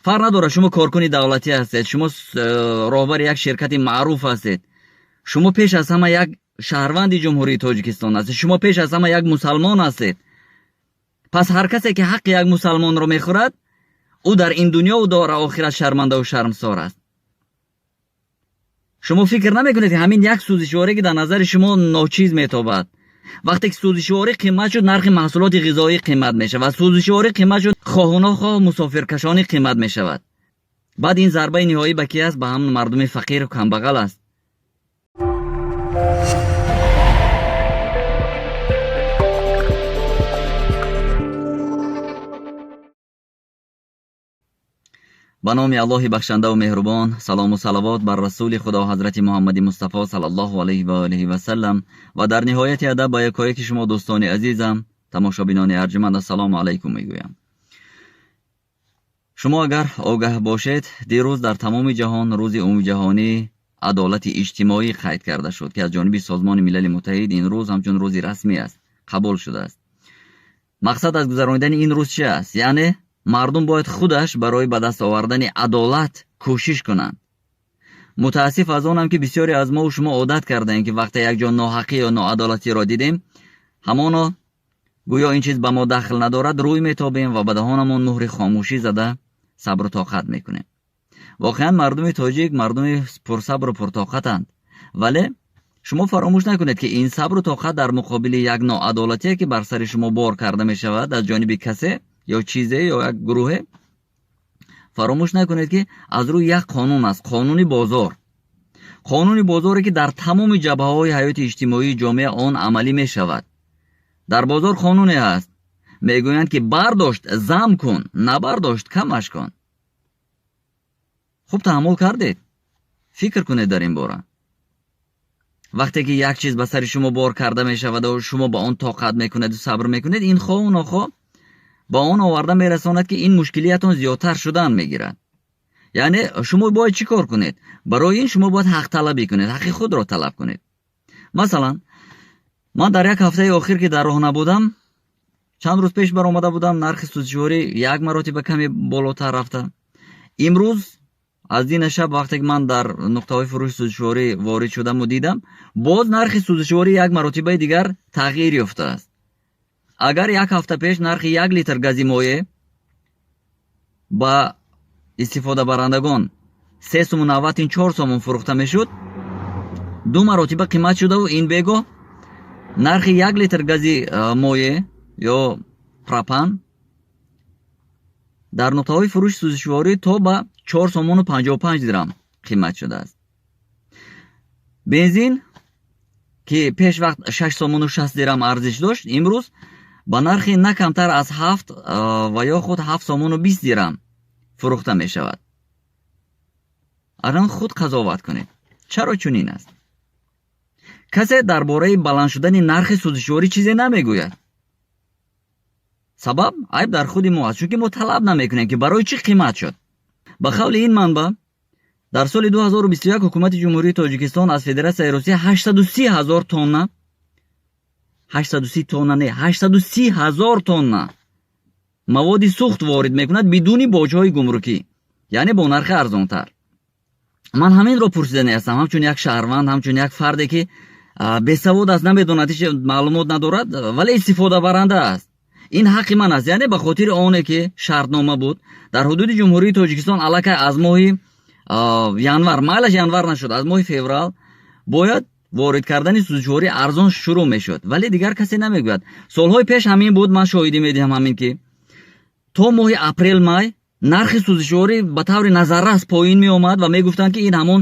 Фарқ надорад, шумо коркуни давлатӣ ҳастед, шумо роҳбари як ширкати маъруф ҳастед, шумо пеш аз ҳама як шаҳрванди Ҷумҳурии Тоҷикистон ҳастед, шумо пеш аз ҳама як мусалмон ҳастед. Пас ҳар касе ки ҳаққи як мусалмонро мехӯрад, ӯ дар ин дунё ва дар охират шармандаву шармсор аст. Шумо фикр намекунед, ки ҳамин як сӯзишворӣ ки дар назари шумо ночиз метобад, вақте ки сӯзишворӣ қимат шуд, нархи маҳсулоти ғизоӣ қимат мешавад, сӯзишворӣ қимат шуд, хоҳу нохоҳ мусофиркашонӣ қимат мешавад. Баъд ин зарбаи ниҳоӣ ба ки аст? Ба ҳамон мардуми фақиру камбағал аст. Ба номи Аллоҳи бахшандаву меҳрубон, салому салавот бар расули Худо ҳазрати Муҳаммади Мустафо саллаллоҳу алайҳи ва олиҳи васаллам ва дар ниҳояти адаб ба якояки шумо дӯстони азизам, тамошобинони арҷманд, ассалому алайкум мегӯям. Шумо агар огаҳ бошед, дирӯз дар тамоми ҷаҳон рӯзи умумиҷаҳонии адолати иҷтимоӣ қайд карда шуд, ки аз ҷониби Созмони Милали Муттаҳид ин рӯз ҳамчун рӯзи расмӣ аст, қабул шудааст. Мақсад аз гузаронидани ин рӯз чи аст? Яъне мардум бояд худаш барои ба даст овардани адолат кӯшиш кунанд. Мутаассиф аз онам, ки бисёре аз мову шумо одат кардаем, ки вақте як ҷо ноҳақӣ ё ноадолатиро дидем, ҳамоно гӯё ин чиз ба мо дахл надорад, рӯй метобем ва ба даҳонамон муҳри хомӯшӣ зада сабру тоқат мекунем. Воқеан мардуми тоҷик мардуми пурсабру пуртоқатанд, вале шумо фаромӯш накунед, ки ин сабру тоқат дар муқобили як ноадолатие, ки бар сари шумо бор карда мешавад аз ҷониби касе ё чизе ё як гурӯҳе, фаромӯш накунед, ки аз рӯи як қонун аст, қонуни бозор. Қонуни бозоре, ки дар тамоми ҷабҳаҳои ҳаёти иҷтимоии ҷомеа он амалӣ мешавад. Дар бозор қонуне ҳаст, мегӯянд, ки бардошт зам кун, набардошт камаш кун. Хуб таҳаммул кардед? Фикр кунед дар ин бора. Вақте ки як чиз ба сари шумо бор карда мешаваду шумо ба он тоқат мекунеду сабр мекунед, ин хоҳу нохоҳ ба он оварда мерасонад, ки ин мушкилиятон зиёдтар шудан мегирад. Яъне шумо бояд чӣ кор кунед? Барои ин шумо бояд ҳақталабӣ кунед, ҳаққи худро талаб кунед. Масалан, ман дар як ҳафтаи охир, ки дар роҳ набудам, чанд рӯз пеш баромада будам, нархи сӯзишворӣ як маротиба каме болотар рафта. Имрӯз аз дина шаб, вақте ки ман дар нуқтаҳои фурӯши сӯзишворӣ ворид шудаму дидам, боз нархи сӯзишворӣ як маротибаи дигар тағйир ёфтааст. Агар як ҳафта пеш нархи як литр гази моеъ ба истифодабарандагон се суму наватин чор сомон фурӯхта мешуд, ду маротиба қимат шудаву ин бегоҳ нархи як литр гази моеъ ё пропан дар нуқтаҳои фурӯши сӯзишворӣ то ба чор сомону панҷоҳу панҷ дирам қимат шудааст. Бензин, ки пеш вақт шаш сомону шаст дирам арзиш дошт, имрӯз ба нархи на камтар аз ҳафт ва ё худ ҳафт сомону бист дирам фурӯхта мешавад. Акнун худ қазоват кунед, чаро чунин аст? Касе дар бораи баланд шудани нархи сӯзишворӣ чизе намегӯяд. Сабаб айб дар худи мо аст, чунки мо талаб намекунем, ки барои чӣ қимат шуд. Ба қавли ин манбаъ, дар соли 2021 ҳукумати Ҷумҳурии Тоҷикистон аз Федератсияи Русия 830 ҳазор тонна, 830 тонна не, 830 ҳазор тонна маводи сӯхт ворид мекунад бидуни боҷҳои гумрукӣ, яъне бо нархи арзонтар. Ман ҳаминро пурсидани ҳастам, ҳамчун як шаҳрванд, ҳамчун як фарде, ки бесавод аст, намедонад, ҳеҷ маълумот надорад, вале истифодабаранда аст. Ин ҳаққи ман аст, яъне ба хотири оне ки шартнома буд дар ҳудуди Ҷумҳурии Тоҷикистон, аллакай аз моҳи январ, майлаш январ нашуд, аз моҳи феврал бояд ворид кардани сӯзишворӣ арзон шурӯъ мешуд, вале дигар касе намегӯяд. Солҳои пеш ҳамин буд, ман шоҳидӣ медиҳам ҳамин, ки то моҳи апрел май нархи сӯзишворӣ ба таври назаррас поин меомад ва мегуфтанд, ки ин ҳамон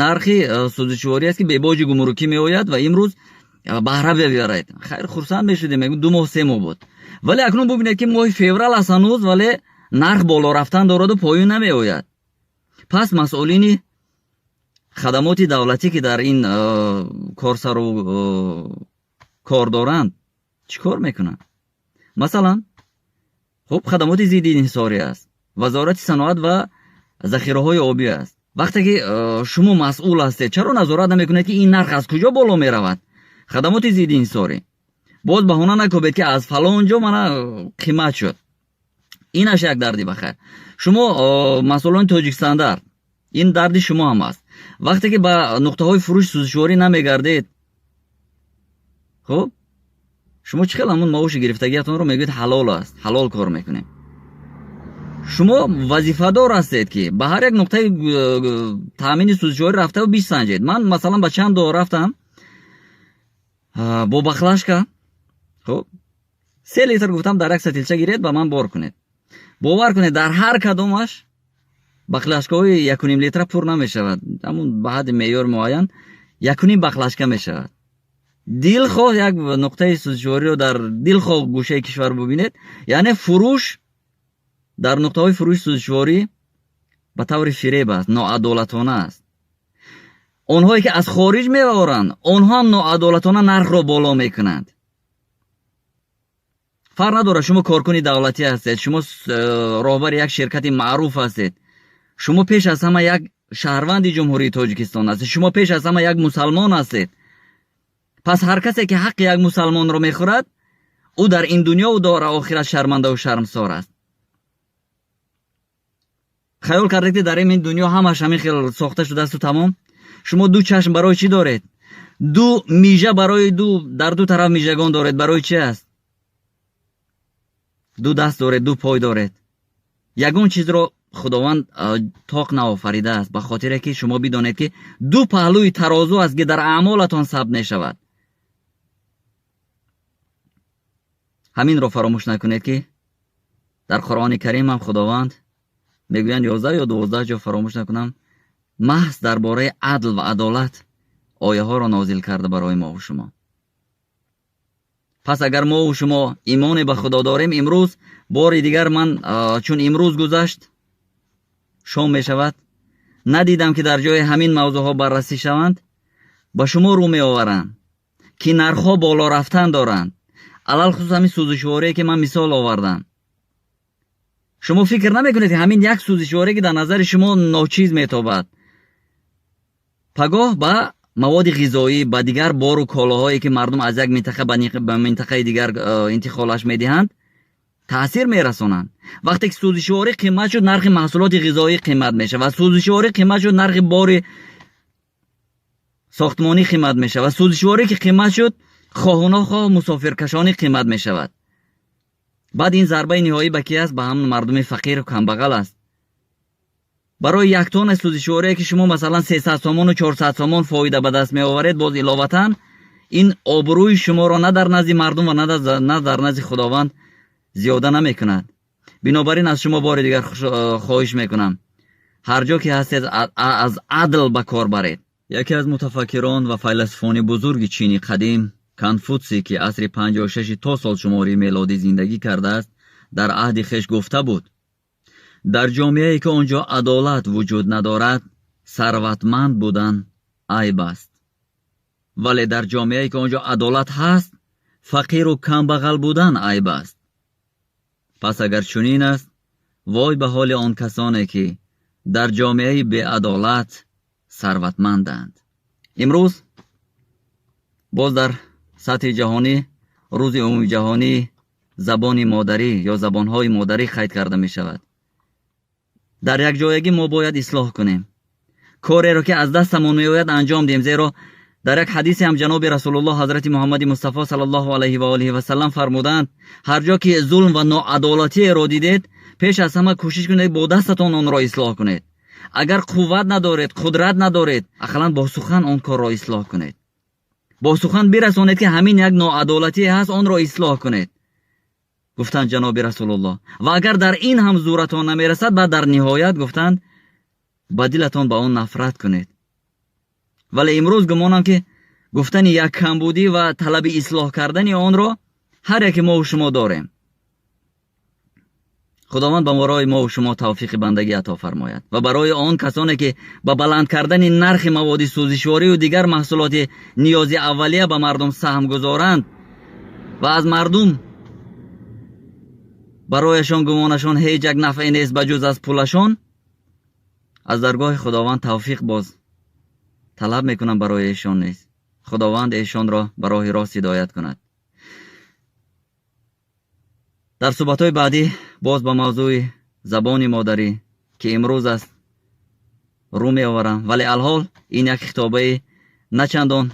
нархи сӯзишворӣ аст, ки бебоҷи гумрукӣ меояд ва имрӯз баҳра бибаред. Хайр, хурсанд мешудем, мегӯ 2 моҳ 3 моҳ буд. Вале акнун бубинед, ки моҳи феврал аст ҳанӯз, вале нарх боло рафтан дораду поин намеояд. Пас масъулини хадамоти давлатӣ, ки дар ин корсару кор доранд, чӣ кор мекунанд? Масалан, хуб, хадамоти зидди инҳисорӣ аст, вазорати саноат ва захираҳои обӣ аст. Вақте ки шумо масъул ҳастед, чаро назорат намекунед, ки ин нарх аз куҷо боло меравад? Хадамоти зидди инҳисорӣ боз баҳона накобед, ки аз фалон ҷо мана қимат шуд. Инаш як дарди бахайр. Шумо масъулони Тоҷикстандарт, ин дарди шумо ҳам аст. Вақте ки ба нуқтаҳои фурӯши сӯзишворӣ намегардед, хуб, шумо чӣ хел ҳамун маоши гирифтагиятонро мегӯед ҳалол аст, ҳалол кор мекунем. Шумо вазифадор ҳастед, ки ба ҳар як нуқтаи таъмини сӯзишворӣ рафтаву бисанҷед. Ман масалан ба чанд дор рафтам бо баклажка, хуб, 3 литр гуфтам дар як сатилча гиред, ба ман бор кунед. Бовар кунед, дар ҳар кадомаш баклажкаҳои якуним литра пур намешавад. Ҳамун ба ҳадди меъёр муайян якуним баклажка мешавад. Дилхоҳ як нуқтаи сӯзишвориро дар дилхоҳ гӯшаи кишвар бубинед, яъне фурӯш дар нуқтаҳои фурӯши сӯзишворӣ ба таври фиреб аст, ноадолатона аст. Онҳое ки аз хориҷ меоранд, онҳо ҳам ноадолатона нархро боло мекунанд. Фарқ надорад, шумо коркуни давлатӣ ҳастед, шумо роҳбари як ширкати маъруф ҳастед, шумо пеш аз ҳама як шаҳрванди Ҷумҳурии Тоҷикистон ҳастед, шумо пеш аз ҳама як мусалмон ҳастед. Пас ҳар касе ки ҳаққи як мусалмонро мехӯрад, ӯ дар ин дунё ва дар охират шармандаву шармсор аст. Хаёл кардед, ки дар ин дунё ҳамаш ҳамин хел сохта шудаасту тамом? Шумо ду чашм барои чӣ доред? Ду мижа барои ду, дар ду тараф мижагон доред, барои чӣ аст? Ду даст доред, ду пой доред. Ягон чизро Худованд тоқ наофаридааст, ба хотире ки шумо бидонед, ки ду паҳлӯи тарозу аст, ки дар аъмолатон сабт мешавад. Ҳаминро фаромӯш накунед, ки дар Қуръони Карим ҳам Худованд мегӯянд 11 ё 12 ҷо, фаромӯш накунам, маҳз дар бораи адл ва адолат ояҳоро нозил карда барои мову шумо. Пас агар мову шумо имоне ба Худо дорем, имрӯз бори дигар ман, чун имрӯз гузашт, шом мешавад, надидам ки дар ҷои ҳамин мавзӯъҳо баррасӣ шаванд, ба шумо рӯ меоварам, ки нархҳо боло рафтан доранд. Алалхусус ҳамин сӯзишворие, ки ман мисол овардам. Шумо фикр намекунед, ки ҳамин як сӯзишворие, ки дар назари шумо ночиз метобад, пагоҳ ба маводи ғизоӣ, ба дигар бору колоҳое, ки мардум аз як минтақа ба минтақаи дигар интиқолаш медиҳанд, таъсир мерасонанд. Вақте ки сӯзишворӣ қимат шуд, нархи маҳсулоти ғизоӣ қимат мешавад. Сӯзишворӣ қимат шуд, нархи бори сохтмонӣ қимат мешавад. Сӯзишворӣ ки қимат шуд, хоҳу нохоҳ мусофиркашонӣ қимат мешавад. Баъд ин зарбаи ниҳоӣ ба ки аст? Ба ҳамон мардуми фақиру камбағал аст. Барои як тонна сӯзишворие, ки шумо масалан 300 сомону 400 сомон фоида ба даст меоваред, боз иловатан ин обрӯи шуморо на дар назди мардум ва на дар назди Худованд зиёда намекунад. Бинобар ин аз шумо бори дигар хоҳиш мекунам, ҳар ҷо ки ҳастед, аз адл ба кор баред. Яке аз мутафаккирон ва файласуфони бузурги Чини қадим, Конфутсий, ки асри 56 то солшумории мелодӣ зиндагӣ кардааст, дар аҳди хеш гуфта буд: дар ҷомеае ки он ҷо адолат вуҷуд надорад, сарватманд будан айб аст, вале дар ҷомеае ки он ҷо адолат ҳаст, фақиру камбағал будан айб аст. Пас агар чунин аст, вой ба ҳоли он касоне, ки дар ҷомеаи беадолат сарватманданд. Имрӯз боз дар сатҳи ҷаҳонӣ рӯзи умумиҷаҳонии забони модарӣ ё забонҳои модарӣ қайд карда мешавад. Дар якҷоягӣ мо бояд ислоҳ кунем. Кореро, ки аз дастамон меояд, анҷом диҳем, зеро дар як ҳадисе ҳам ҷаноби Расулуллоҳ ҳазрати Муҳаммади Мустафо саллаллоҳу алайҳи ва олиҳи васаллам фармуданд: ҳар ҷо ки зулм ва ноадолатиеро дидед, пеш аз ҳама кӯшиш кунед бо дастатон онро ислоҳ кунед. Агар қувват надоред, қудрат надоред, ақаллан бо сухан он корро ислоҳ кунед. Бо сухан бирасонед, ки ҳамин як ноадолатие ҳаст, онро ислоҳ кунед, гуфтанд ҷаноби Расулуллоҳ. Ва агар дар ин ҳам зӯратон намерасад, баъд дар ниҳоят гуфтанд, ба дилатон ба он нафрат кунед. Вале имрӯз гумонам, ки гуфтани як камбудӣ ва талаби ислоҳ кардани онро ҳар яке мову шумо дорем. Худованд ба барои мову шумо тавфиқи бандагӣ ато фармояд ва барои он касоне, ки ба баланд кардани нархи маводи сӯзишворию дигар маҳсулоти ниёзи аввалия ба мардум саҳм гузоранд ва аз мардум барояшон гумонашон ҳеҷ як нафъе нест ба ҷуз аз пулашон, аз даргоҳи Худованд тавфиқ боз талаб мекунам барои эшон нест. Худованд эшонро ба роҳи рост ҳидоят кунад. Дар суҳбатҳои баъдӣ боз ба мавзӯи забони модарӣ, ки имрӯз аст, рӯ меоварам, вале алҳол ин як хитобаи начандон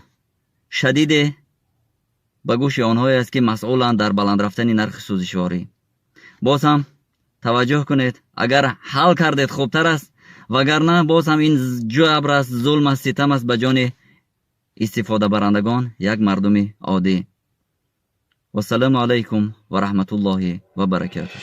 шадиде ба гӯши онҳое аст, ки масъуланд дар баланд рафтани нархи сӯзишворӣ. Боз ҳам таваҷҷӯҳ кунед, агар ҳал кардед, хубтар аст, вагарна боз ҳам ин ҷабр аст, зулм аст, ситам аст ба ҷони истифодабарандагон, як мардуми оддӣ. Вассалому алайкум ва раҳматуллоҳи ва баракатуҳ.